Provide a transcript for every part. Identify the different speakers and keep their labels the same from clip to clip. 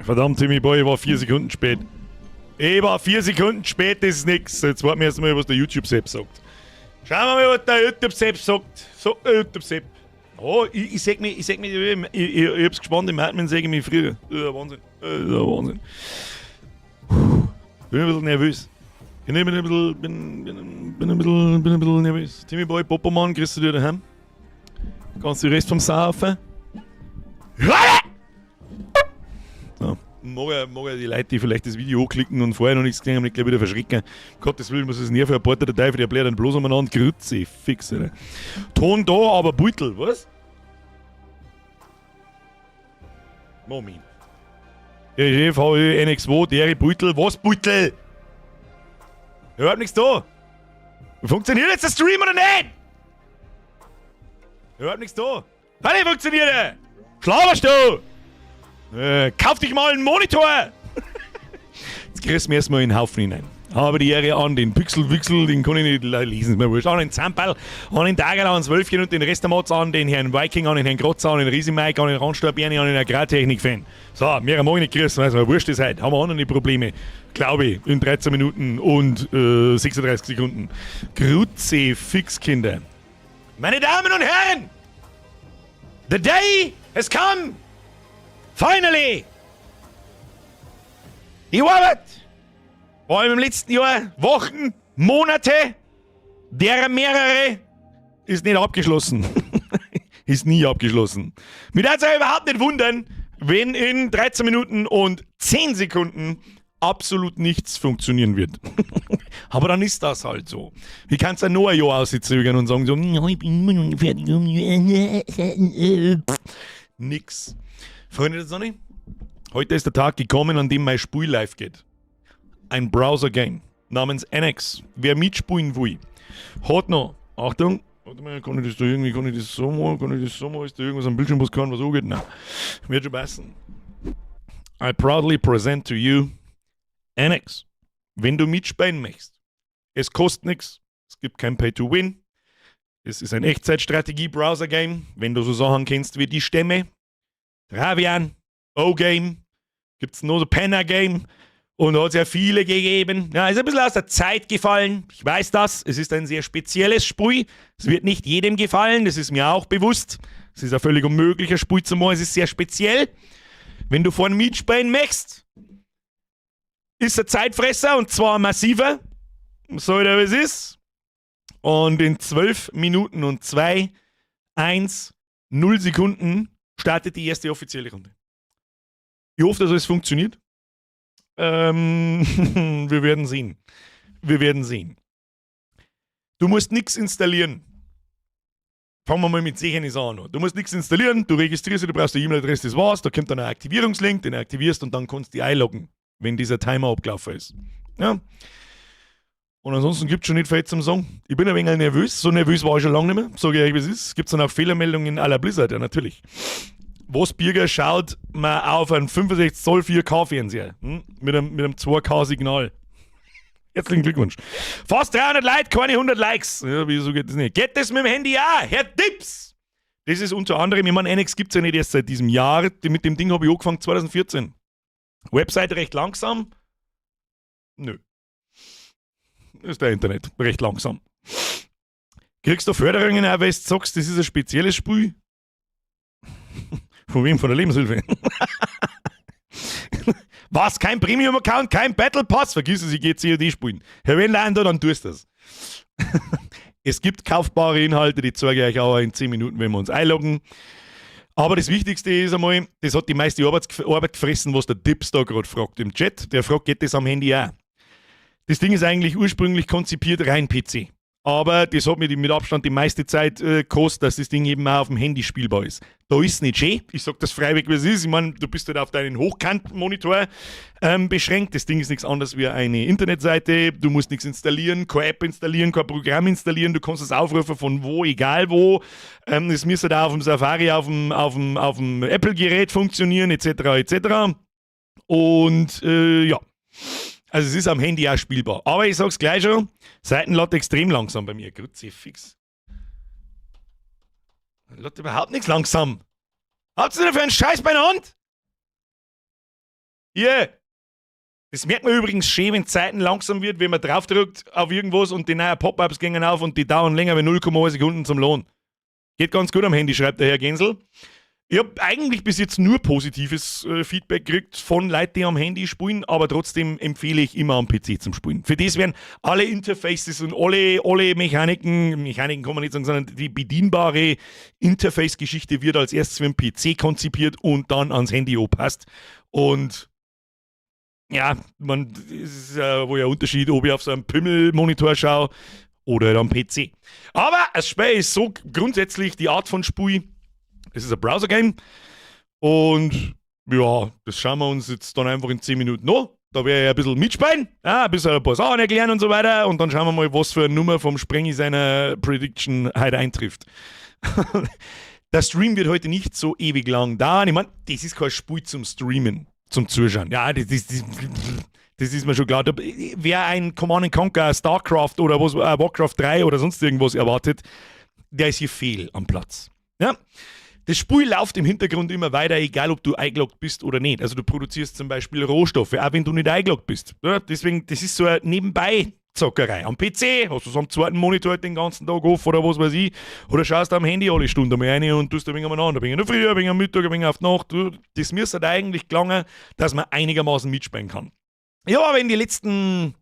Speaker 1: Verdammt, Timmy Boy, ich war 4 Sekunden spät. Ich war 4 Sekunden spät, das ist nix. Jetzt warten wir erst mal, was der YouTube-Sepp sagt. Schauen wir mal, was der YouTube-Sepp sagt. Sagt der YouTube-Sepp. Oh, ich seh mich, ich seh mich, ich hab's gespannt, im Admin seh ich mich früher. Ja, Wahnsinn. Ja, Wahnsinn. Puh, bin ein bisschen nervös. Bin ein bisschen nervös. Timmy Boy, Popoman, grüß dich daheim. Kannst du den Rest vom Saufen? Ja! So. Mag ja die Leute, die vielleicht das Video anklicken und vorher noch nichts gesehen haben, nicht gleich wieder verschrecken. Um Gottes Willen, was ist denn hier für ein Porter der Teufel, der bläht dann bloß umeinander. Grüezi, fix, Alter. Ton da, aber Beutel, was? Moment. RGVÖ, NX2, der Beutel, was Beutel? Überhaupt nichts da. Funktioniert jetzt der Stream oder nicht? Überhaupt nichts da. Hey, funktioniert er? Schlaferst du? Kauf dich mal einen Monitor! Jetzt kriegst du mir erstmal in den Haufen hinein. Habe die Ehre an den Pixelwichsel, den kann ich nicht lesen, ist mir wurscht. An den Zamperl, an den Dagerl, an das Wölfchen und den Rest der Mods, an den Herrn Viking, an den Herrn Grotzer, an den Riesi-Mike, an den Randsteuer Bernie, an den Agrartechnik-Fan. So, mehr mag ich nicht grüßen, weil es mir wurscht ist heute. Haben wir auch noch die Probleme. Glaube ich, in 13 Minuten und 36 Sekunden. Kruzifix, Kinder. Meine Damen und Herren! The day has come! Finally! Die Arbeit vor allem im letzten Jahr, Wochen, Monate, derer mehrere, ist nicht abgeschlossen. Ist nie abgeschlossen. Mir darf es überhaupt nicht wundern, wenn in 13 Minuten und 10 Sekunden absolut nichts funktionieren wird. Aber dann ist das halt so. Wie kannst du noch ein Jahr auszögern und sagen so, ich bin immer noch nicht fertig. Nix. Freunde der Sonne, heute ist der Tag gekommen, an dem mein Spiel live geht. Ein Browser-Game namens NX. Wer mitspielen will, hat noch, Achtung, warte mal, kann ich das da irgendwie, kann ich das so machen, kann ich das so machen, ist da irgendwas am Bildschirm, was kann, was angeht? Nein, wird schon passen. I proudly present to you NX. Wenn du mitspielen möchtest, es kostet nichts, es gibt kein Pay to Win, es ist ein Echtzeitstrategie-Browser-Game. Wenn du so Sachen kennst wie die Stämme, Travian, O-Game, gibt es noch so Penner-Game und hat es ja viele gegeben. Ja, ist ein bisschen aus der Zeit gefallen. Ich weiß das. Es ist ein sehr spezielles Spiel. Es wird nicht jedem gefallen, das ist mir auch bewusst. Es ist ein völlig unmöglicher Spiel zu machen. Es ist sehr speziell. Wenn du vorn mitspielen möchtest, ist ein Zeitfresser und zwar ein massiver. So wie es ist. Und in 12 Minuten und 2, 1, 0 Sekunden startet die erste offizielle Runde. Ich hoffe, dass alles funktioniert. Wir werden sehen. Wir werden sehen. Du musst nichts installieren. Fangen wir mal mit Sichernis an. Du musst nichts installieren, du registrierst dich, du brauchst eine E-Mail-Adresse, das war's. Da kommt dann ein Aktivierungslink, den aktivierst und dann kannst du dich einloggen, wenn dieser Timer abgelaufen ist. Ja. Und ansonsten gibt es schon nicht viel zum Sagen. Ich bin ein wenig nervös. So nervös war ich schon lange nicht mehr. Sage ich euch, wie es ist. Gibt es dann auch Fehlermeldungen à la Blizzard? Ja, natürlich. Was Birger schaut man auf einen 65 Zoll 4K Fernseher mit einem 2K Signal. Herzlichen Glückwunsch. Fast 300 Leute, keine 100 Likes. Ja, wieso geht das nicht? Geht das mit dem Handy auch? Herr Dips! Das ist unter anderem, ich meine, NX gibt es ja nicht erst seit diesem Jahr. Mit dem Ding habe ich angefangen 2014. Website recht langsam? Nö. Ist der Internet recht langsam. Kriegst du Förderungen auch, weil du sagst, das ist ein spezielles Spiel? Von wem? Von der Lebenshilfe? Was? Kein Premium-Account, kein Battle Pass? Vergiss es, ich gehe COD spielen. Herr Wenlander, dann tust du das. Es gibt kaufbare Inhalte, die zeige ich euch auch in 10 Minuten, wenn wir uns einloggen. Aber das Wichtigste ist einmal, das hat die meiste Arbeit gefressen, was der Dips da gerade fragt im Chat. Der fragt, geht das am Handy auch? Das Ding ist eigentlich ursprünglich konzipiert rein PC. Aber das hat mir mit Abstand die meiste Zeit gekostet, dass das Ding eben auch auf dem Handy spielbar ist. Da ist es nicht schön. Ich sag das freiweg, wie es ist. Ich meine, du bist halt auf deinen Hochkantmonitor beschränkt. Das Ding ist nichts anderes wie eine Internetseite. Du musst nichts installieren, keine App installieren, kein Programm installieren. Du kannst es aufrufen von wo, egal wo. Es müsste da auf dem Safari, auf dem Apple-Gerät funktionieren, etc. etc. Und ja. Also es ist am Handy auch spielbar. Aber ich sag's gleich schon, Seiten lädt extrem langsam bei mir. Kruzifix. Lädt überhaupt nichts langsam. Habt ihr denn für einen Scheiß bei der Hand? Yeah. Das merkt man übrigens schön, wenn Zeiten langsam wird, wenn man draufdrückt auf irgendwas und die neuen Pop-Ups gingen auf und die dauern länger wie 0,1 Sekunden zum Lohn. Geht ganz gut am Handy, schreibt der Herr Gensel. Ich habe eigentlich bis jetzt nur positives Feedback gekriegt von Leuten, die am Handy spielen, aber trotzdem empfehle ich immer, am PC zum Spielen. Für das werden alle Interfaces und alle Mechaniken, Mechaniken kann man nicht sagen, sondern die bedienbare Interface-Geschichte wird als erstes für den PC konzipiert und dann ans Handy angepasst. Und ja, man, es ist ja wohl ein Unterschied, ob ich auf so einem Pimmelmonitor schaue oder halt am PC. Aber das Spiel ist so grundsätzlich die Art von Spiel. Es ist ein Browser-Game. Und ja, das schauen wir uns jetzt dann einfach in 10 Minuten an. Da werde ich ein bisschen mitspielen, ja, ein bisschen ein paar Sachen erklären und so weiter. Und dann schauen wir mal, was für eine Nummer vom Sprengi seiner Prediction heute eintrifft. Der Stream wird heute nicht so ewig lang dauern. Ich meine, das ist kein Spiel zum Streamen, zum Zuschauen. Ja, das ist mir schon klar. Wer ein Command and Conquer, StarCraft oder was, Warcraft 3 oder sonst irgendwas erwartet, der ist hier fehl am Platz. Ja? Das Spiel läuft im Hintergrund immer weiter, egal ob du eingeloggt bist oder nicht. Also du produzierst zum Beispiel Rohstoffe, auch wenn du nicht eingeloggt bist. Ja, deswegen, das ist so eine Nebenbei-Zockerei. Am PC hast du es am zweiten Monitor den ganzen Tag off oder was weiß ich. Oder schaust am Handy alle Stunden mal rein und tust ein wenig umeinander. Ein wenig in der Früh, ein wenig am Mittag, ein wenig auf die Nacht. Das müsste halt eigentlich gelangen, dass man einigermaßen mitspielen kann. Ja, aber in die letzten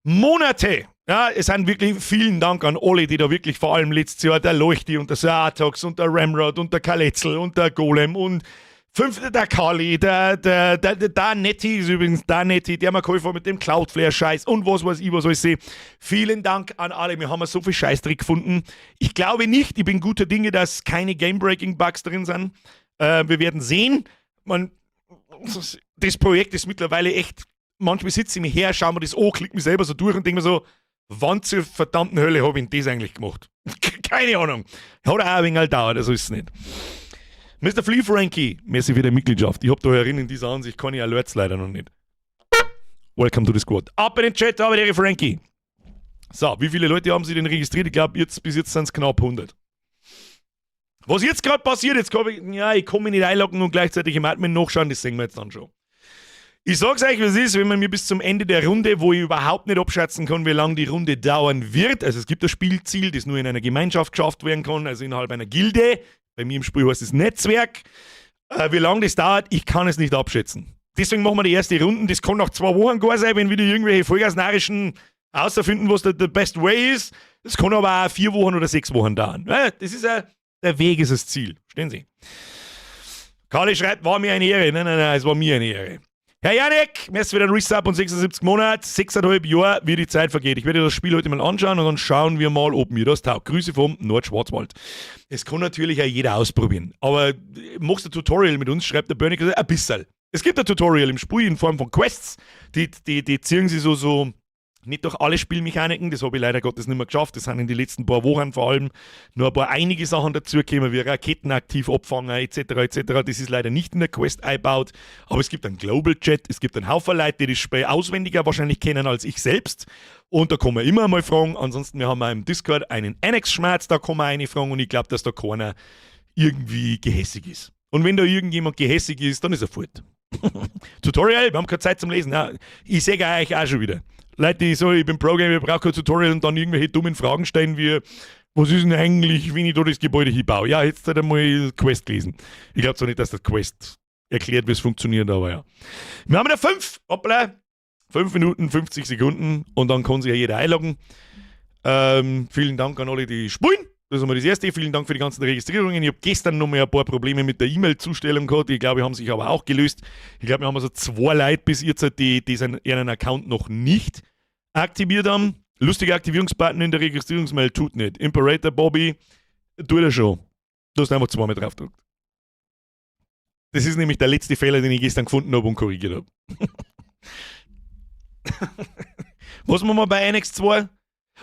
Speaker 1: Monate, ja, es sind wirklich vielen Dank an alle, die da wirklich vor allem letztes Jahr, der Leuchti und der Saratox und der Ramrod und der Kaletzel und der Golem und fünf, der Kali, der Netti ist übrigens der Netti, der mir geholfen hat mit dem Cloudflare-Scheiß und was weiß ich, was alles sehe. Vielen Dank an alle, wir haben so viel Scheißdreck gefunden. Ich glaube nicht, ich bin guter Dinge, dass keine Game-Breaking-Bugs drin sind. Wir werden sehen. Man, das Projekt ist mittlerweile echt, manchmal sitze ich mir her, schaue mir das an, klick mich selber so durch und denke mir so, wann zur verdammten Hölle habe ich denn das eigentlich gemacht? Keine Ahnung. Hat auch ein wenig gedauert, also ist es nicht. Mr. Flea Frankie, merci für die Mitgliedschaft. Ich hab da herin in dieser Ansicht keine Alerts leider noch nicht. Welcome to the squad. Ab in den Chat, habe die Frankie. So, wie viele Leute haben sich denn registriert? Ich glaube, jetzt, bis jetzt sind es knapp 100. Was jetzt gerade passiert, jetzt kann ich, ja, ich kann mich nicht einloggen und gleichzeitig im Admin nachschauen, das sehen wir jetzt dann schon. Ich sag's euch, wie es ist, wenn man mir bis zum Ende der Runde, wo ich überhaupt nicht abschätzen kann, wie lange die Runde dauern wird. Also es gibt ein Spielziel, das nur in einer Gemeinschaft geschafft werden kann, also innerhalb einer Gilde. Bei mir im Spiel heißt es Netzwerk. Wie lange das dauert, ich kann es nicht abschätzen. Deswegen machen wir die erste Runden. Das kann nach 2 Wochen gar sein, wenn wieder irgendwelche vollgasnarischen außerfinden, was der the best way ist. Das kann aber auch 4 Wochen oder 6 Wochen dauern. Ja, das ist ja, der Weg ist das Ziel. Verstehen Sie? Kali schreibt, war mir eine Ehre. Nein, nein, nein, es war mir eine Ehre. Herr Janek, merci für den Resub und 76 Monate, 6,5 Jahre, wie die Zeit vergeht. Ich werde das Spiel heute mal anschauen und dann schauen wir mal, ob mir das taugt. Grüße vom Nordschwarzwald. Es kann natürlich auch jeder ausprobieren. Aber machst du ein Tutorial mit uns, schreibt der Bernie, ein bisschen. Es gibt ein Tutorial im Spiel in Form von Quests, die ziehen sie so nicht durch alle Spielmechaniken, das habe ich leider Gottes nicht mehr geschafft. Das sind in den letzten paar Wochen vor allem nur ein paar einige Sachen dazugekommen, wie Raketen aktiv abfangen etc. etc. Das ist leider nicht in der Quest eingebaut. Aber es gibt einen Global Chat, es gibt einen Haufen Leute, die das Spiel auswendiger wahrscheinlich kennen als ich selbst. Und da kann man immer mal fragen. Ansonsten, wir haben auch im Discord einen Annex-Schmerz, da kann man eine fragen und ich glaube, dass da keiner irgendwie gehässig ist. Und wenn da irgendjemand gehässig ist, dann ist er fort. Tutorial, wir haben keine Zeit zum Lesen. Ja, ich sehe euch auch schon wieder. Leute, die so, ich bin Pro-Gamer, ich brauche kein Tutorial und dann irgendwelche dummen Fragen stellen wie, was ist denn eigentlich, wenn ich da das Gebäude hinbaue? Ja, jetzt hat er mal Quest gelesen. Ich glaube zwar nicht, dass das Quest erklärt, wie es funktioniert, aber ja. Wir haben noch fünf, hoppla, 5 Minuten, 50 Sekunden und dann kann sich ja jeder einloggen. Vielen Dank an alle, die spielen. Das ist einmal das Erste. Vielen Dank für die ganzen Registrierungen. Ich habe gestern noch mal ein paar Probleme mit der E-Mail-Zustellung gehabt. Ich glaube, die haben sich aber auch gelöst. Ich glaube, wir haben also zwei Leute bis jetzt, die ihren Account noch nicht aktiviert haben. Lustiger Aktivierungsbutton in der Registrierungsmail tut nicht. Imperator Bobby, tut er schon. Du hast einfach zweimal drauf gedrückt. Das ist nämlich der letzte Fehler, den ich gestern gefunden habe und korrigiert habe. Was machen wir bei Annex 2?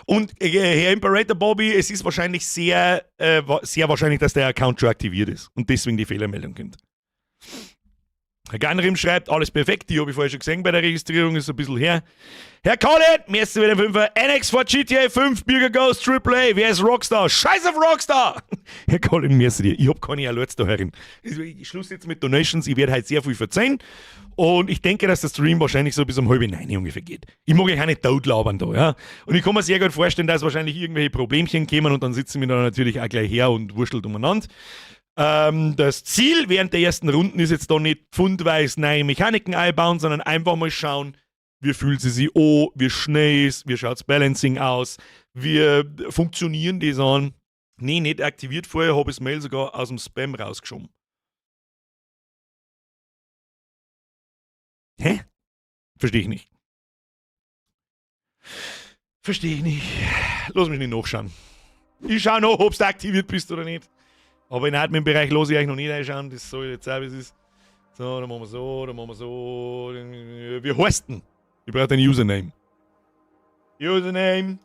Speaker 1: Und Herr Imperator Bobby, es ist wahrscheinlich sehr wahrscheinlich, dass der Account schon aktiviert ist und deswegen die Fehlermeldung kommt. Herr Ganrim schreibt, alles perfekt, die habe ich vorher schon gesehen bei der Registrierung, ist ein bisschen her. Herr Colin, merci wieder Fünfer. Annex vor GTA 5, Bürger Ghost, AAA, wer ist Rockstar? Scheiß auf Rockstar! Herr Colin, merci dir. Ich habe keine Alerts da herin. Ich schluss jetzt mit Donations, ich werde heute sehr viel verzeihen. Und ich denke, dass der Stream wahrscheinlich so bis um 8:30 ungefähr geht. Ich mag euch auch nicht totlabern da, ja. Und ich kann mir sehr gut vorstellen, dass wahrscheinlich irgendwelche Problemchen kommen und dann sitzen wir da natürlich auch gleich her und wurschtelt umeinander. Das Ziel während der ersten Runden ist jetzt da nicht pfundweise neue Mechaniken einbauen, sondern einfach mal schauen, wie fühlt sie sich an, wie schnell ist, wie schaut's Balancing aus, wie funktionieren die Sachen. Nee, nicht aktiviert vorher, habe ich das Mail sogar aus dem Spam rausgeschoben. Hä? Verstehe ich nicht. Verstehe ich nicht. Lass mich nicht nachschauen. Ich schau nach, ob du aktiviert bist oder nicht. Aber in Admin-Bereich lasse ich euch noch nicht reinschauen. Das soll ich jetzt auch, wie es ist. So, dann machen wir so, dann machen wir so. Wie heißt denn? Ich brauche dein Username. Username.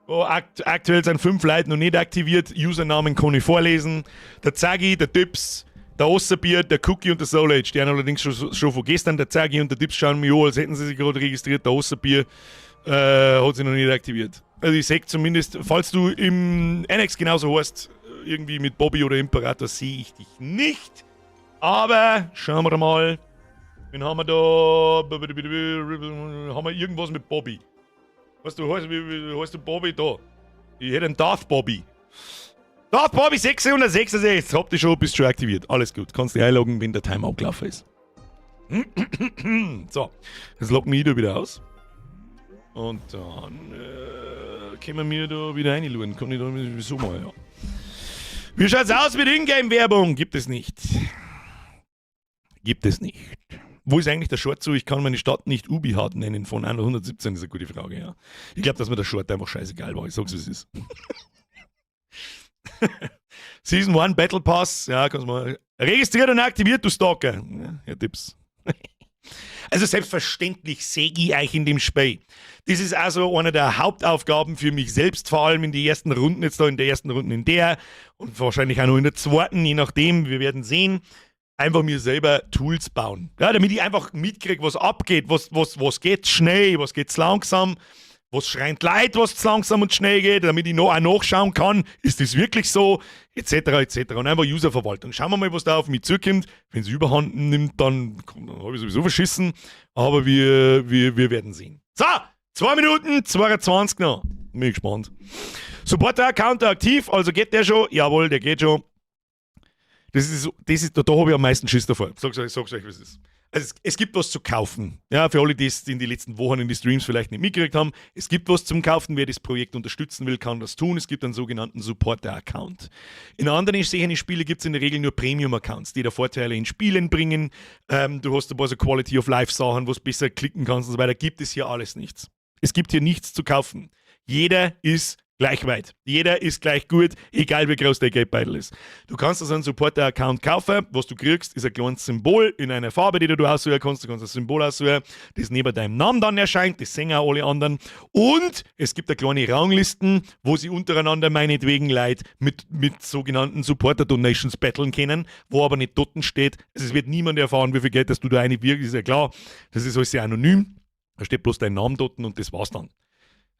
Speaker 1: Oh, aktuell sind 5 Leute noch nicht aktiviert. Usernamen kann ich vorlesen. Der Zagi, der Dips, der Osserbier, der Cookie und der Soul Age. Die haben allerdings schon von gestern. Der Zagi und der Dips schauen mich an, als hätten sie sich gerade registriert. Der Osserbier hat sich noch nicht aktiviert. Also ich sag zumindest, falls du im Annex genauso heißt, irgendwie mit Bobby oder Imperator, sehe ich dich nicht. Aber schauen wir mal. Wen haben wir da? Haben wir irgendwas mit Bobby? Weißt du, wie heißt du Bobby da? Ich hätte einen Darth Bobby. Darth Bobby 666. Hab dich schon, bist schon aktiviert. Alles gut. Kannst dich einloggen, wenn der Timer abgelaufen ist. So, jetzt loggen wir da wieder aus. Und dann können wir da wieder reinschauen. Kann ich da so mal, ja. Wie schaut's aus mit Ingame-Werbung? Gibt es nicht. Gibt es nicht. Wo ist eigentlich der Short zu? Ich kann meine Stadt nicht Ubihard nennen von 117, ist eine gute Frage, ja. Ich glaub, dass mir der Short einfach scheißegal war. Ich sag's, wie es ist. Season 1 Battle Pass, ja, kannst du mal. Registriert und aktiviert, du Stalker. Ja, ja, Tipps. Also selbstverständlich sehe ich euch in dem Spiel. Das ist also eine der Hauptaufgaben für mich selbst, vor allem in die ersten Runden, jetzt da in der ersten Runde in der und wahrscheinlich auch noch in der zweiten, je nachdem, wir werden sehen, einfach mir selber Tools bauen. Ja, damit ich einfach mitkriege, was abgeht, was geht schnell, was geht langsam, was schreien Leute, was zu langsam und schnell geht, damit ich noch auch nachschauen kann, ist das wirklich so, et cetera, et cetera. Und einfach Userverwaltung. Schauen wir mal, was da auf mich zukommt. Wenn es überhand nimmt, dann habe ich sowieso verschissen. Aber wir werden sehen. So, 2 Minuten, 22 noch. Bin ich gespannt. Supporter-Account aktiv, also geht der schon? Jawohl, der geht schon. Da habe ich am meisten Schiss davor. Sag's euch, wie es ist. Also es gibt was zu kaufen. Ja, für alle, die es in den letzten Wochen in die Streams vielleicht nicht mitgekriegt haben. Es gibt was zum Kaufen. Wer das Projekt unterstützen will, kann das tun. Es gibt einen sogenannten Supporter-Account. In anderen solchen Spielen gibt's in der Regel nur Premium-Accounts, die da Vorteile in Spielen bringen. Du hast ein paar so Quality-of-Life-Sachen, wo du besser klicken kannst und so weiter. Gibt es hier alles nichts. Es gibt hier nichts zu kaufen. Jeder ist gleich weit. Jeder ist gleich gut, egal wie groß der Geldbeutel ist. Du kannst also einen Supporter-Account kaufen. Was du kriegst, ist ein kleines Symbol in einer Farbe, die du aussuchen kannst. Du kannst ein Symbol aussuchen, das neben deinem Namen dann erscheint. Das sehen auch alle anderen. Und es gibt eine kleine Ranglisten, wo sie untereinander meinetwegen Leute mit sogenannten Supporter-Donations battlen können, wo aber nicht dort steht. Also es wird niemand erfahren, wie viel Geld dass du da reinwirkst, ist ja klar. Das ist alles sehr anonym. Da steht bloß dein Name dort und das war's dann.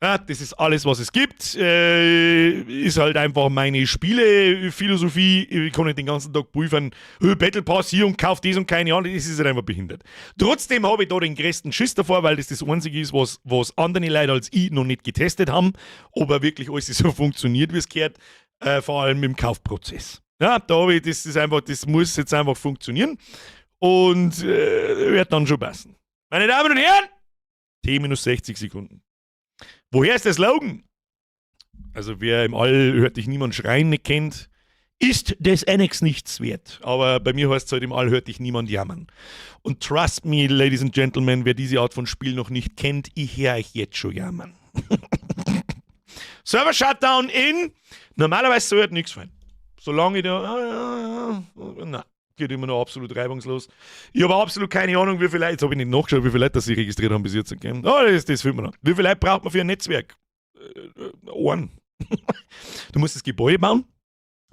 Speaker 1: Ja, das ist alles, was es gibt. Ist halt einfach meine Spielephilosophie. Ich kann nicht den ganzen Tag prüfen, oh, Battle Pass hier und kauf das und keine Ahnung. Das ist halt einfach behindert. Trotzdem habe ich da den größten Schiss davor, weil das das Einzige ist, was andere Leute als ich noch nicht getestet haben, ob er wirklich alles so funktioniert, wie es gehört, vor allem im Kaufprozess. Ja, da habe ich, das ist einfach, das muss jetzt einfach funktionieren und wird dann schon passen. Meine Damen und Herren, T minus 60 Sekunden. Woher ist der Slogan? Also wer im All hört dich niemand schreien nicht kennt, ist des Annex nichts wert. Aber bei mir heißt es halt, im All hört dich niemand jammern. Und trust me, Ladies and Gentlemen, wer diese Art von Spiel noch nicht kennt, ich höre euch jetzt schon jammern. Server Shutdown in. Normalerweise soll halt nichts fallen. Solange ich da. Ah, na, geht immer noch absolut reibungslos. Ich habe absolut keine Ahnung, wie viele Leute, jetzt habe ich nicht nachgeschaut, wie viele Leute das sich registriert haben bis jetzt. Okay? Oh, das findet man noch. Wie viele Leute braucht man für ein Netzwerk? Einen. Du musst das Gebäude bauen.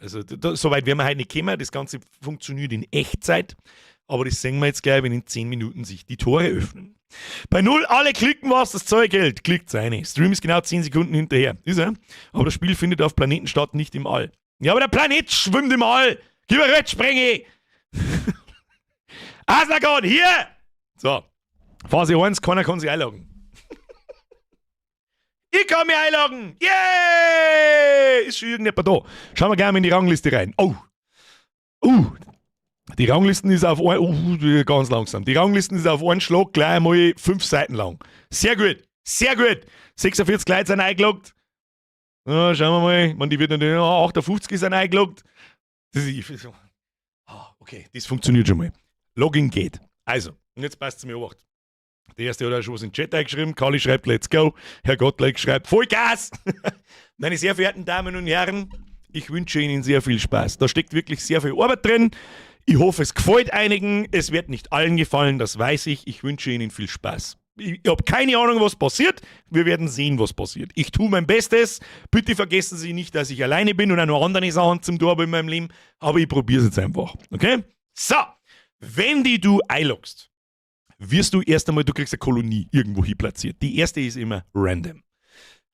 Speaker 1: Also da, so weit werden wir heute nicht kommen. Das Ganze funktioniert in Echtzeit. Aber das sehen wir jetzt gleich, wenn in 10 Minuten sich die Tore öffnen. Bei 0 alle klicken, was das Zeug hält. Klickt eine. Stream ist genau 10 Sekunden hinterher. Ist er? Aber das Spiel findet auf Planeten statt, nicht im All. Ja, aber der Planet schwimmt im All. Gib mir Red, sprenge! Aslagon, hier! So, Phase 1, keiner kann sich einloggen. Ich kann mich einloggen! Yeah! Ist schon irgendjemand da? Schauen wir gerne mal in die Rangliste rein. Oh! Die Ranglisten ist auf ein, ganz langsam. Die Ranglisten ist auf einen Schlag gleich einmal fünf Seiten lang. Sehr gut! Sehr gut! 46 Leute sind eingeloggt. Ja, schauen wir mal. Man, die wird natürlich, oh, 58 sind eingeloggt. Das ist so. Ah, okay, das funktioniert schon mal. Login geht. Also, und jetzt passt es mir Obacht. Der erste hat auch schon was in den Chat eingeschrieben. Kali schreibt: "Let's go." Herr Gottleck schreibt: "Vollgas." Meine sehr verehrten Damen und Herren, ich wünsche Ihnen sehr viel Spaß. Da steckt wirklich sehr viel Arbeit drin. Ich hoffe, es gefällt einigen. Es wird nicht allen gefallen, das weiß ich. Ich wünsche Ihnen viel Spaß. Ich habe keine Ahnung, was passiert. Wir werden sehen, was passiert. Ich tue mein Bestes. Bitte vergessen Sie nicht, dass ich alleine bin und auch noch andere Sachen zum tun habe in meinem Leben. Aber ich probiere es jetzt einfach. Okay? So, wenn di du einloggst, wirst du erst einmal, du kriegst eine Kolonie irgendwo hin platziert. Die erste ist immer random.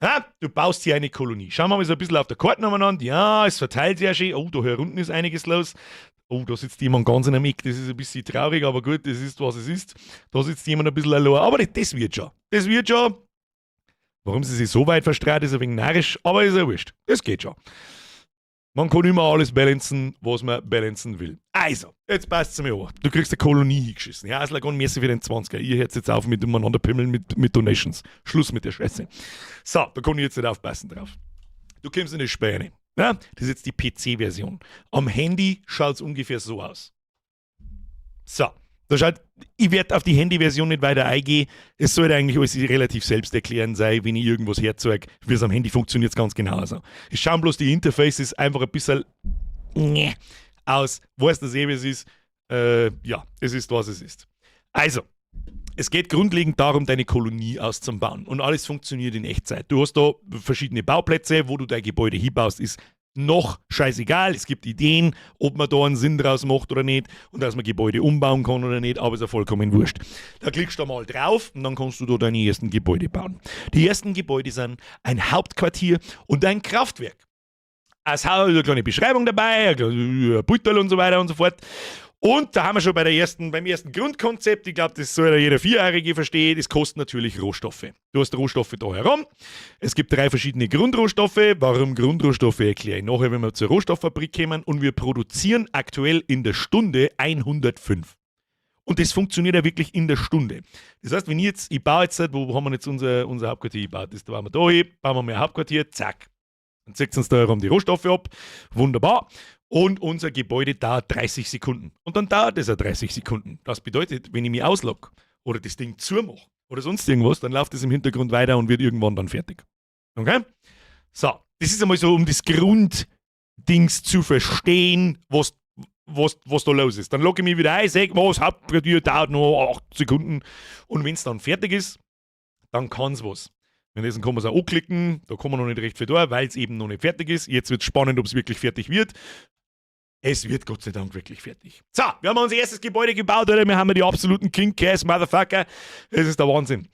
Speaker 1: Ja, du baust hier eine Kolonie. Schauen wir mal so ein bisschen auf der Karte umeinander. Ja, es verteilt sich ja schön. Oh, da hier unten ist einiges los. Oh, da sitzt jemand ganz in einem Eck. Das ist ein bisschen traurig, aber gut, das ist, was es ist. Da sitzt jemand ein bisschen allein. Aber das wird schon. Das wird schon. Warum sie sich so weit verstreut, ist ein wenig narrisch, aber ist ja wurscht. Das geht schon. Man kann immer alles balancen, was man balancen will. Also, jetzt passt es mir an. Du kriegst eine Kolonie hingeschissen. Ja, Aslagon, merci für den 20er. Ihr hört jetzt auf mit umeinander pimmeln mit Donations. Schluss mit der Scheiße. So, da kann ich jetzt nicht aufpassen drauf. Du kommst in die Späne. Ja, das ist jetzt die PC-Version. Am Handy schaut es ungefähr so aus. So, da schaut, ich werde auf die Handy-Version nicht weiter eingehen. Es sollte eigentlich alles relativ selbsterklärend sein, wenn ich irgendwas herzeige. Wie es am Handy funktioniert, ganz genauso. Es schauen bloß die Interfaces einfach ein bisschen aus. Weiß das eh, wie es ist. Ja, es ist, was es ist. Also, es geht grundlegend darum, deine Kolonie auszubauen. Und alles funktioniert in Echtzeit. Du hast da verschiedene Bauplätze, wo du dein Gebäude hinbaust, ist noch scheißegal. Es gibt Ideen, ob man da einen Sinn draus macht oder nicht und dass man Gebäude umbauen kann oder nicht, aber ist ja vollkommen wurscht. Da klickst du mal drauf und dann kannst du da deine ersten Gebäude bauen. Die ersten Gebäude sind ein Hauptquartier und ein Kraftwerk. Es hat eine kleine Beschreibung dabei, ein Beutel und so weiter und so fort. Und da haben wir schon beim ersten Grundkonzept, ich glaube, das soll ja jeder Vierjährige verstehen, das kostet natürlich Rohstoffe. Du hast Rohstoffe da herum. Es gibt drei verschiedene Grundrohstoffe. Warum Grundrohstoffe, erkläre ich nachher, wenn wir zur Rohstofffabrik kommen. Und wir produzieren aktuell in der Stunde 105. Und das funktioniert ja wirklich in der Stunde. Das heißt, wenn ich jetzt, ich baue jetzt, wo haben wir jetzt unser Hauptquartier gebaut? Das da waren wir da hin, bauen wir mal ein Hauptquartier, zack. Dann zieht uns da herum die Rohstoffe ab. Wunderbar. Und unser Gebäude dauert 30 Sekunden. Und dann dauert es ja 30 Sekunden. Das bedeutet, wenn ich mich auslogge oder das Ding zumache oder sonst irgendwas, dann läuft es im Hintergrund weiter und wird irgendwann dann fertig. Okay? So, das ist einmal so, um das Grunddings zu verstehen, was da los ist. Dann logge ich mich wieder ein, sage, was, Hauptquartier dauert nur 8 Sekunden. Und wenn es dann fertig ist, dann kann es was. Währenddessen kann man es auch anklicken, da kann man noch nicht recht viel tun, weil es eben noch nicht fertig ist. Jetzt wird es spannend, ob es wirklich fertig wird. Es wird Gott sei Dank wirklich fertig. So, wir haben unser erstes Gebäude gebaut, oder? Wir haben die absoluten King Cash Motherfucker. Das ist der Wahnsinn.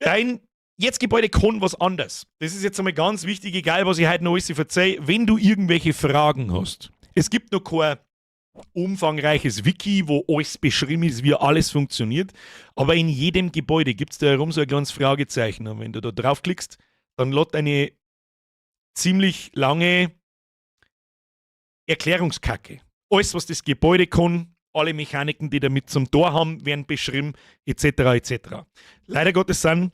Speaker 1: Ein Jetzt Gebäude kann was anderes. Das ist jetzt einmal ganz wichtig, egal was ich heute noch alles erzähle. Wenn du irgendwelche Fragen hast, es gibt noch kein umfangreiches Wiki, wo alles beschrieben ist, wie alles funktioniert. Aber in jedem Gebäude gibt es da herum so ein kleines Fragezeichen. Und wenn du da draufklickst, dann lädt eine ziemlich lange Erklärungskacke. Alles, was das Gebäude kann, alle Mechaniken, die damit zum Tor haben, werden beschrieben, etc. etc. Leider Gottes sind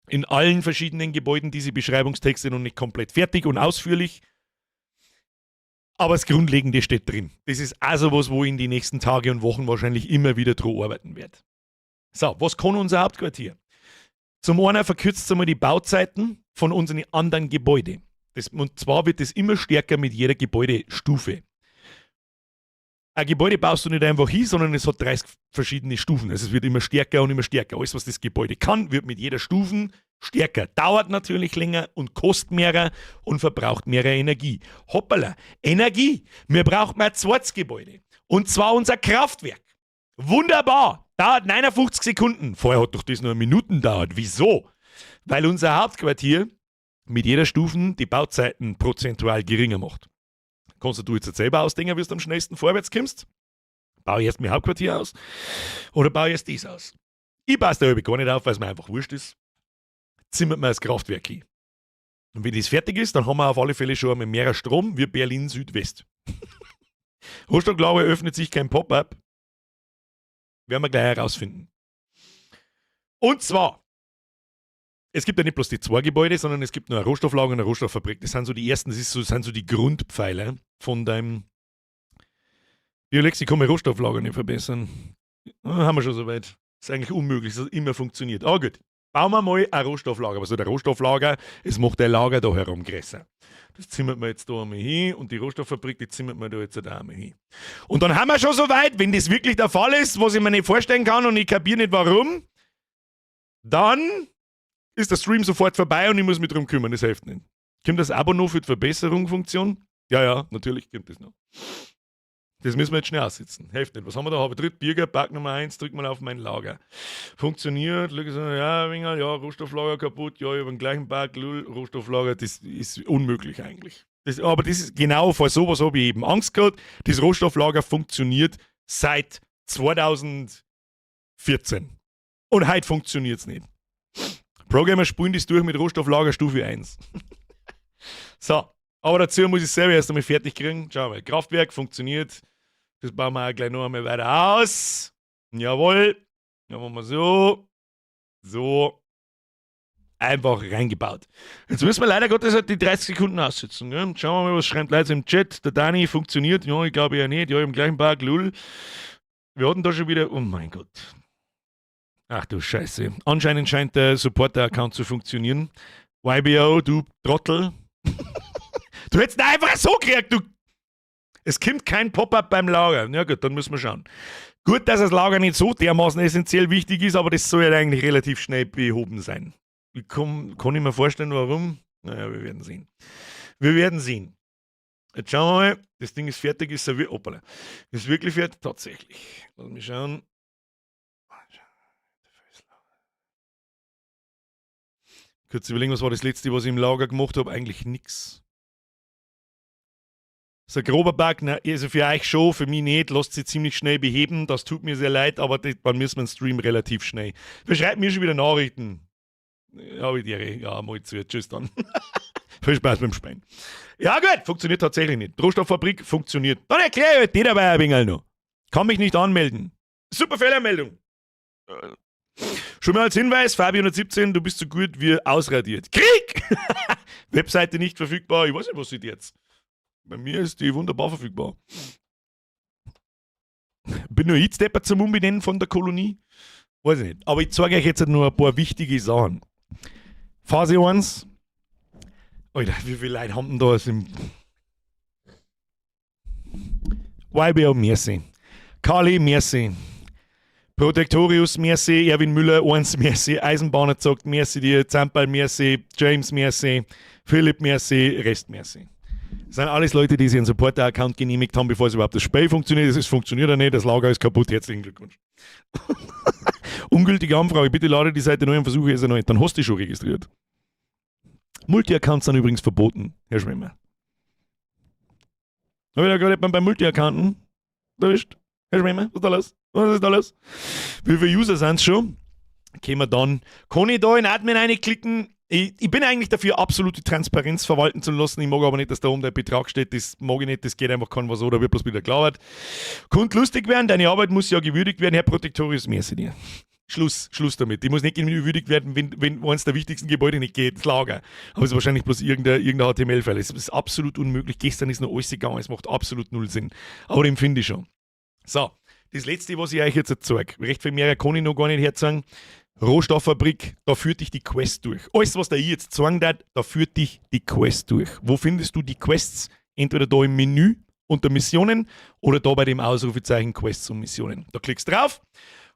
Speaker 1: in allen verschiedenen Gebäuden diese Beschreibungstexte noch nicht komplett fertig und ausführlich. Aber das Grundlegende steht drin. Das ist also was, wo ich in die nächsten Tage und Wochen wahrscheinlich immer wieder dran arbeiten werde. So, was kann unser Hauptquartier? Zum einen verkürzt es einmal die Bauzeiten von unseren anderen Gebäuden. Und zwar wird es immer stärker mit jeder Gebäudestufe. Ein Gebäude baust du nicht einfach hin, sondern es hat 30 verschiedene Stufen. Also es wird immer stärker und immer stärker. Alles, was das Gebäude kann, wird mit jeder Stufe stärker. Dauert natürlich länger und kostet mehr und verbraucht mehr Energie. Hoppala, Energie. Wir brauchen ein zweites Gebäude. Und zwar unser Kraftwerk. Wunderbar. Dauert 59 Sekunden. Vorher hat doch das nur Minuten dauert. Wieso? Weil unser Hauptquartier mit jeder Stufe die Bauzeiten prozentual geringer macht. Kannst du jetzt selber ausdenken, wie du am schnellsten vorwärts kommst? Baue ich erst mein Hauptquartier aus oder baue ich erst dies aus? Ich passe da gar nicht auf, weil es mir einfach wurscht ist. Zimmert man das Kraftwerk hin. Und wenn das fertig ist, dann haben wir auf alle Fälle schon einmal mehr Strom wie Berlin Südwest. Rohstofflager öffnet sich kein Pop-up. Werden wir gleich herausfinden. Und zwar, es gibt ja nicht bloß die zwei Gebäude, sondern es gibt noch ein Rohstofflager und eine Rohstofffabrik. Das sind so die ersten, das sind so die Grundpfeiler von deinem Biolex. Ich kann mein Rohstofflager nicht verbessern. Ah, haben wir schon soweit. Ist eigentlich unmöglich, dass das immer funktioniert. Aber gut. Bauen wir mal ein Rohstofflager. Was soll der Rohstofflager? Es macht der Lager da herum größer. Das zimmert man jetzt da einmal hin und die Rohstofffabrik, die zimmert man da jetzt da einmal hin. Und dann haben wir schon soweit, wenn das wirklich der Fall ist, was ich mir nicht vorstellen kann und ich kapiere nicht, warum, dann ist der Stream sofort vorbei und ich muss mich drum kümmern. Das hilft nicht. Kommt das Abo noch für die Verbesserung Funktion? Ja, natürlich kommt das noch. Das müssen wir jetzt schnell aussitzen. Hilft nicht. Was haben wir da? Habe ich dritt Birger, Bug Nummer 1, drück mal auf mein Lager. Funktioniert, ja, Winger, ja, Rohstofflager kaputt, ja, ich habe den gleichen Bug, lul, Rohstofflager, das ist unmöglich eigentlich. Aber das ist genau vor sowas habe ich eben Angst gehabt. Das Rohstofflager funktioniert seit 2014. Und heute funktioniert es nicht. Programmer spulen das durch mit Rohstofflager Stufe 1. So, aber dazu muss ich selber erst einmal fertig kriegen. Schau mal, Kraftwerk funktioniert. Das bauen wir auch gleich noch einmal weiter aus. Jawohl. Dann machen wir so. So. Einfach reingebaut. Jetzt müssen wir leider Gottes halt die 30 Sekunden aussitzen. Gell? Schauen wir mal, was schreibt Leute im Chat. Der Dani funktioniert. Ja, ich glaube ja nicht. Ja, im gleichen Bug. Lul. Wir hatten da schon wieder. Oh mein Gott. Ach du Scheiße. Anscheinend scheint der Supporter-Account zu funktionieren. YBO, du Trottel. Du hättest ihn einfach so gekriegt, du. Es kommt kein Pop-up beim Lager. Ja gut, dann müssen wir schauen. Gut, dass das Lager nicht so dermaßen essentiell wichtig ist, aber das soll ja eigentlich relativ schnell behoben sein. Ich kann ich mir vorstellen, warum. Naja, wir werden sehen. Wir werden sehen. Jetzt schauen wir mal. Das Ding ist fertig, ist, hoppala. Ist wirklich fertig? Tatsächlich. Lass mich schauen. Kurz überlegen, was war das letzte, was ich im Lager gemacht habe? Eigentlich nix. So ein grober Bug, ne, also für euch schon, für mich nicht, lasst sich ziemlich schnell beheben, das tut mir sehr leid, aber das, dann müssen wir den Stream relativ schnell. Wer schreibt mir schon wieder Nachrichten? Ja, ich dir, ja, mal zu, tschüss dann. Viel Spaß beim Spielen. Ja gut, funktioniert tatsächlich nicht. Rohstofffabrik funktioniert. Dann erkläre ich euch die dabei ein wenig noch. Kann mich nicht anmelden. Super Fehlermeldung. Schon mal als Hinweis, Fabi 117, du bist so gut wie ausradiert. Krieg! Webseite nicht verfügbar. Ich weiß nicht, was sieht jetzt. Bei mir ist die wunderbar verfügbar. Bin nur ich deppert zum Umbenennen von der Kolonie? Weiß ich nicht. Aber ich zeige euch jetzt nur ein paar wichtige Sachen. Phase 1. Alter, wie viele Leute haben denn da im YBO, merci. Kali, merci. Protektorius, merci. Erwin Müller, 1, merci. Eisenbahner sagt, merci dir. Zampal, merci. James, merci. Philipp, merci. Rest, merci. Das sind alles Leute, die sich einen Supporter-Account genehmigt haben, bevor es überhaupt das Spiel funktioniert. Es funktioniert ja nicht, das Lager ist kaputt. Herzlichen Glückwunsch. Ungültige Anfrage, bitte lade die Seite neu und versuche es erneut. Dann hast du dich schon registriert. Multi-Accounts sind übrigens verboten, Herr Schwemmer. Habe ich da gerade jemanden beim Multi-Accounten erwischt? Herr Schwemmer, was ist da los? Was ist da los? Wie viele User sind es schon? Können wir dann. Kann ich da in Admin reinklicken? Ich bin eigentlich dafür, absolute Transparenz verwalten zu lassen. Ich mag aber nicht, dass da oben der Betrag steht. Das mag ich nicht, das geht einfach kein was so, da wird bloß wieder gelabert. Könnte lustig werden, deine Arbeit muss ja gewürdigt werden, Herr Protektorius, merci dir. Schluss, Schluss damit. Die muss nicht gewürdigt werden, wenn eines der wichtigsten Gebäude nicht geht, das Lager. Aber es ist wahrscheinlich bloß irgendein HTML-File. Es ist absolut unmöglich. Gestern ist noch alles gegangen, es macht absolut null Sinn. Aber den finde ich schon. So, das letzte, was ich euch jetzt zeige. Recht viel mehr kann ich noch gar nicht herzeigen. Rohstofffabrik, da führt dich die Quest durch. Alles, was da ich jetzt zeigen darf, da führt dich die Quest durch. Wo findest du die Quests? Entweder da im Menü unter Missionen oder da bei dem Ausrufezeichen Quests und Missionen. Da klickst du drauf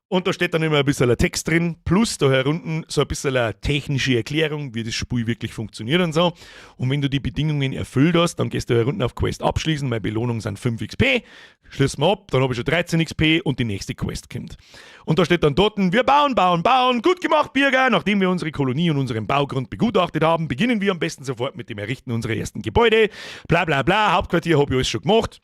Speaker 1: und da steht dann immer ein bisschen ein Text drin, plus da herunten so ein bisschen eine technische Erklärung, wie das Spiel wirklich funktioniert und so. Und wenn du die Bedingungen erfüllt hast, dann gehst du herunten auf Quest abschließen. Meine Belohnung sind 5 XP. Schließen wir ab, dann habe ich schon 13 XP und die nächste Quest kommt. Und da steht dann dort, wir bauen, bauen, bauen. Gut gemacht, Birger. Nachdem wir unsere Kolonie und unseren Baugrund begutachtet haben, beginnen wir am besten sofort mit dem Errichten unserer ersten Gebäude. Bla bla bla, Hauptquartier habe ich alles schon gemacht.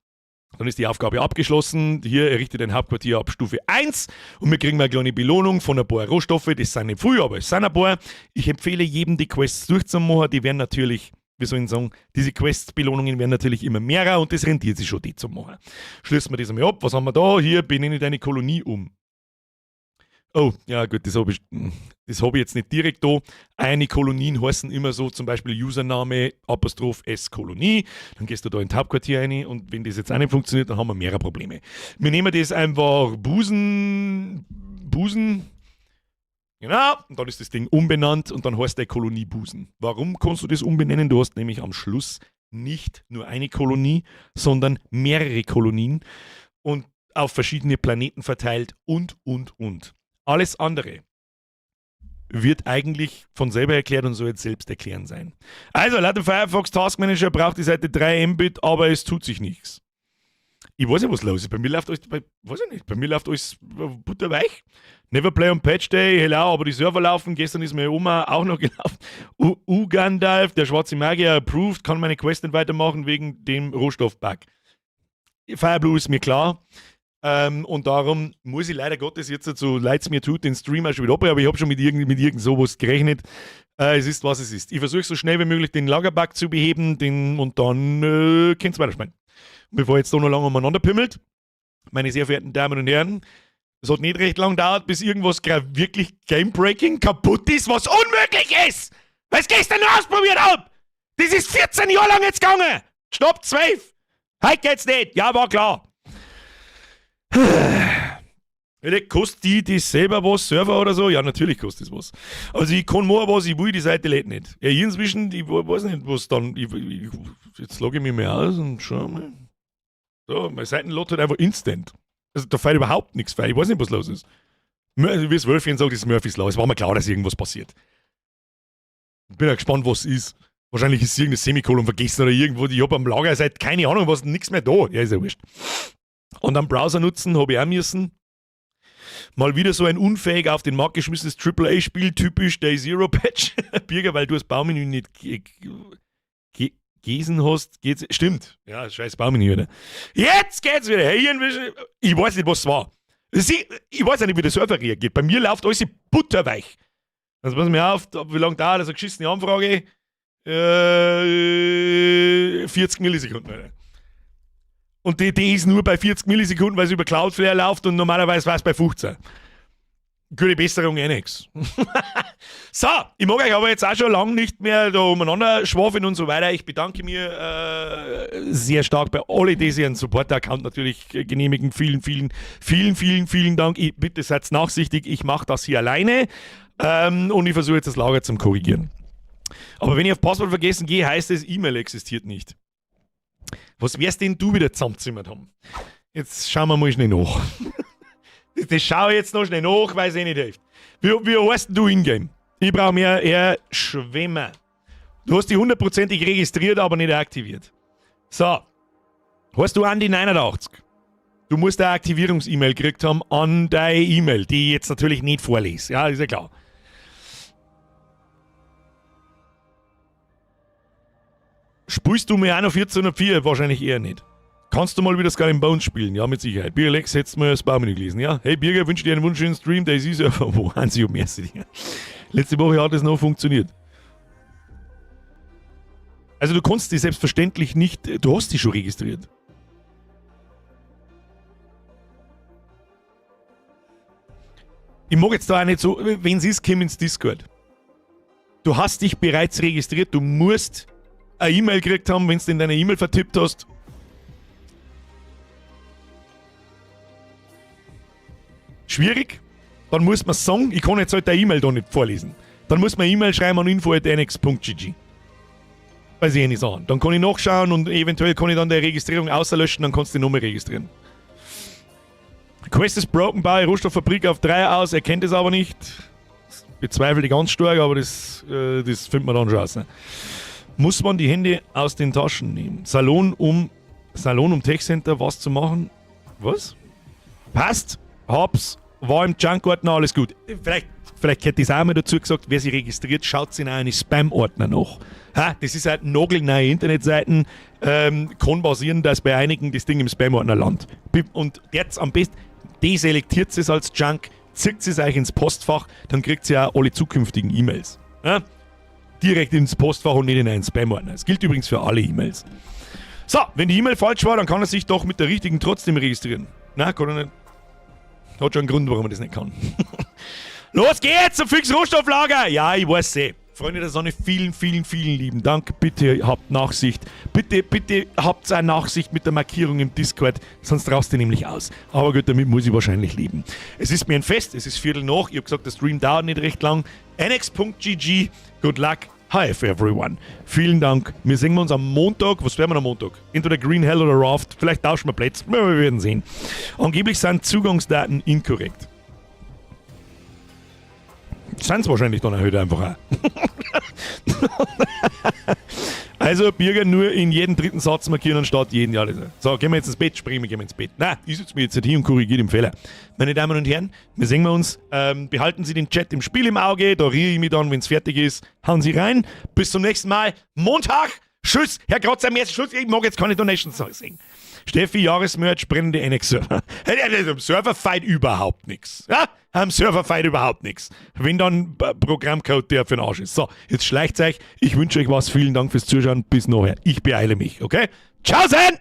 Speaker 1: Dann ist die Aufgabe abgeschlossen. Hier errichtet ein Hauptquartier ab Stufe 1 und wir kriegen mal eine kleine Belohnung von ein paar Rohstoffe. Das sind nicht viel, aber es sind ein paar. Ich empfehle jedem, die Quests durchzumachen. Die werden natürlich, wie soll ich sagen, diese Quest-Belohnungen werden natürlich immer mehrer und das rentiert sich schon, die zu machen. Schließen wir das einmal ab. Was haben wir da? Hier benenne deine Kolonie um. Oh, ja gut, das hab ich jetzt nicht direkt da. Eine Kolonien heißen immer so, zum Beispiel Username, Apostroph S Kolonie. Dann gehst du da in das Hauptquartier rein und wenn das jetzt auch nicht funktioniert, dann haben wir mehrere Probleme. Wir nehmen das einfach Busen, Busen, genau, und dann ist das Ding umbenannt und dann heißt der Kolonie Busen. Warum kannst du das umbenennen? Du hast nämlich am Schluss nicht nur eine Kolonie, sondern mehrere Kolonien und auf verschiedene Planeten verteilt und. Alles andere wird eigentlich von selber erklärt und soll jetzt selbst erklären sein. Also, laut dem Firefox Task Manager braucht die Seite 3 Mbit, aber es tut sich nichts. Ich weiß nicht, was los ist. Bei mir läuft alles, bei, weiß ich nicht, bei mir läuft alles butterweich. Never play on Patch Day, hello, aber die Server laufen. Gestern ist meine Oma auch noch gelaufen. Ugandalf, der schwarze Magier, approved, kann meine Quest nicht weitermachen wegen dem Rohstoffbug. Fireblue ist mir klar. Und darum muss ich leider Gottes jetzt, so leid es mir tut, den Stream auch schon wieder abbrechen, aber ich habe schon mit irgend sowas gerechnet. Es ist, was es ist. Ich versuche so schnell wie möglich den Lagerbug zu beheben und dann könnt ihr weiterspielen. Bevor jetzt da noch lange umeinander pimmelt, meine sehr verehrten Damen und Herren, es hat nicht recht lang gedauert, bis irgendwas wirklich Game-Breaking kaputt ist, was unmöglich ist! Weil ich gestern nur ausprobiert hab! Das ist 14 Jahre lang jetzt gegangen! Stopp, 12! Heute geht's nicht! Ja, war klar! Kostet die das selber was, Server oder so? Ja, natürlich kostet das was. Also ich kann machen, was ich will, die Seite lädt nicht. Ja, ich inzwischen, ich weiß nicht, was dann. Jetzt logge ich mich mal aus und schau mal. So, meine Seiten lädt halt einfach instant. Also da fällt überhaupt nichts frei. Ich weiß nicht, was los ist. Wie es Wölfchen sagt, ist Murphy's Law. Es war mir klar, dass irgendwas passiert. Ich bin ja gespannt, was ist. Wahrscheinlich ist irgendein Semikolon vergessen oder irgendwo. Ich hab am Lager seit keine Ahnung was, nichts mehr da. Ja, ist ja wurscht. Und am Browser nutzen habe ich auch müssen. Mal wieder so ein unfähig auf den Markt geschmissenes AAA-Spiel, typisch Day Zero Patch. Birger, weil du das Baumenü nicht gelesen hast, geht's. Stimmt. Ja, scheiß Baumenü wieder. Jetzt geht's wieder. Hey, ich weiß nicht, was es war. Ich weiß ja nicht, wie der Server reagiert. Bei mir läuft alles butterweich. Also pass mir auf, wie lange dauert das? Eine geschissene Anfrage. 40 Millisekunden, Alter. Und die ist nur bei 40 Millisekunden, weil es über Cloudflare läuft und normalerweise war es bei 15. Gute Besserung, eh nix. So, ich mag euch aber jetzt auch schon lange nicht mehr da umeinander schwafeln und so weiter. Ich bedanke mir sehr stark bei allen, die sich einen Supporter-Account natürlich genehmigen. Vielen, vielen, vielen, vielen, vielen Dank. Ich, bitte seid nachsichtig, ich mache das hier alleine und ich versuche jetzt das Lager zum Korrigieren. Aber wenn ich auf Passwort vergessen gehe, heißt es, E-Mail existiert nicht. Was wirst denn du wieder zusammenzimmert haben? Jetzt schauen wir mal schnell nach. Das schaue ich jetzt noch schnell nach, weil es eh nicht hilft. Wie heißt denn du in-game? Ich brauche mehr eher Schwimmer. Du hast die hundertprozentig registriert, aber nicht aktiviert. So. Heißt du Andi 89? Du musst eine Aktivierungs-E-Mail gekriegt haben an deine E-Mail, die ich jetzt natürlich nicht vorlese. Ja, ist ja klar. Spielst du mir auch noch 1404? Wahrscheinlich eher nicht. Kannst du mal wieder Skull and Bones spielen? Ja, mit Sicherheit. Birger Lex, hättest du mal das Baumenü gelesen, ja? Hey Birger, wünsche dir einen wunderschönen Stream, der ist Server. Wo Hansi und merci dir. Letzte Woche hat es noch funktioniert. Also du kannst die selbstverständlich nicht, du hast die schon registriert. Ich mag jetzt da auch nicht so, wenn es ist, komm ins Discord. Du hast dich bereits registriert, du musst eine E-Mail gekriegt haben, wenn du in deiner E-Mail vertippt hast. Schwierig. Dann muss man sagen, ich kann jetzt halt deine E-Mail da nicht vorlesen. Dann muss man E-Mail schreiben an info@nx.gg. Weiß ich eh nicht sagen. Dann kann ich nachschauen und eventuell kann ich dann die Registrierung auslöschen, dann kannst du die nochmal registrieren. Quest is broken bei Rohstofffabrik auf 3 aus, er kennt es aber nicht. Das bezweifle ich ganz stark, aber das findet man dann schon raus. Ne? Muss man die Hände aus den Taschen nehmen? Salon um Tech Center was zu machen? Was? Passt, hab's, war im Junk-Ordner, alles gut. Vielleicht hätte ich es auch mal dazu gesagt, wer sich registriert, schaut sich in einen Spam-Ordner nach. Ha, das ist halt nagelneue Internetseiten. Kann passieren, dass bei einigen das Ding im Spam-Ordner landet. Und jetzt am besten deselektiert es als Junk, zieht es euch ins Postfach, dann kriegt ihr auch alle zukünftigen E-Mails. Ja? Direkt ins Postfach und nicht in einen Spam-Ordner. Das gilt übrigens für alle E-Mails. So, wenn die E-Mail falsch war, dann kann er sich doch mit der richtigen trotzdem registrieren. Na, kann er nicht. Hat schon einen Grund, warum er das nicht kann. Los geht's zum Fix Rohstofflager! Ja, ich weiß eh. Freunde der Sonne, vielen, vielen, vielen lieben Dank. Bitte habt Nachsicht. Bitte, bitte habt auch Nachsicht mit der Markierung im Discord, sonst rast ich nämlich aus. Aber gut, damit muss ich wahrscheinlich leben. Es ist mir ein Fest, es ist Viertel nach. Ich habe gesagt, der Stream dauert nicht recht lang. nx.gg, good luck. Hi everyone. Vielen Dank. Wir sehen uns am Montag. Was werden wir am Montag? Entweder Green Hell oder Raft. Vielleicht tauschen wir Plätze. Wir werden sehen. Angeblich sind Zugangsdaten inkorrekt. Sind es wahrscheinlich dann heute einfach auch. Also Birger nur in jedem dritten Satz markieren anstatt jeden Jahr. So, gehen wir jetzt ins Bett, springen wir, gehen wir ins Bett. Na, ich sitze mir jetzt nicht hin und korrigiere den Fehler. Meine Damen und Herren, wir sehen wir uns. Behalten Sie den Chat im Spiel im Auge, da rühre ich mich dann, wenn es fertig ist. Hauen Sie rein. Bis zum nächsten Mal. Montag. Tschüss, Herr Grotzer, merci, Schluss. Ich mag jetzt keine Donations sehen. Steffi, Jahresmerch, brennende NX-Server. Am Server feit überhaupt nichts. Ja? Am Server feit überhaupt nichts. Wenn dann Programmcode, der für den Arsch ist. So, jetzt schleicht euch. Ich wünsche euch was. Vielen Dank fürs Zuschauen. Bis nachher. Ich beeile mich, okay? Tschaußen!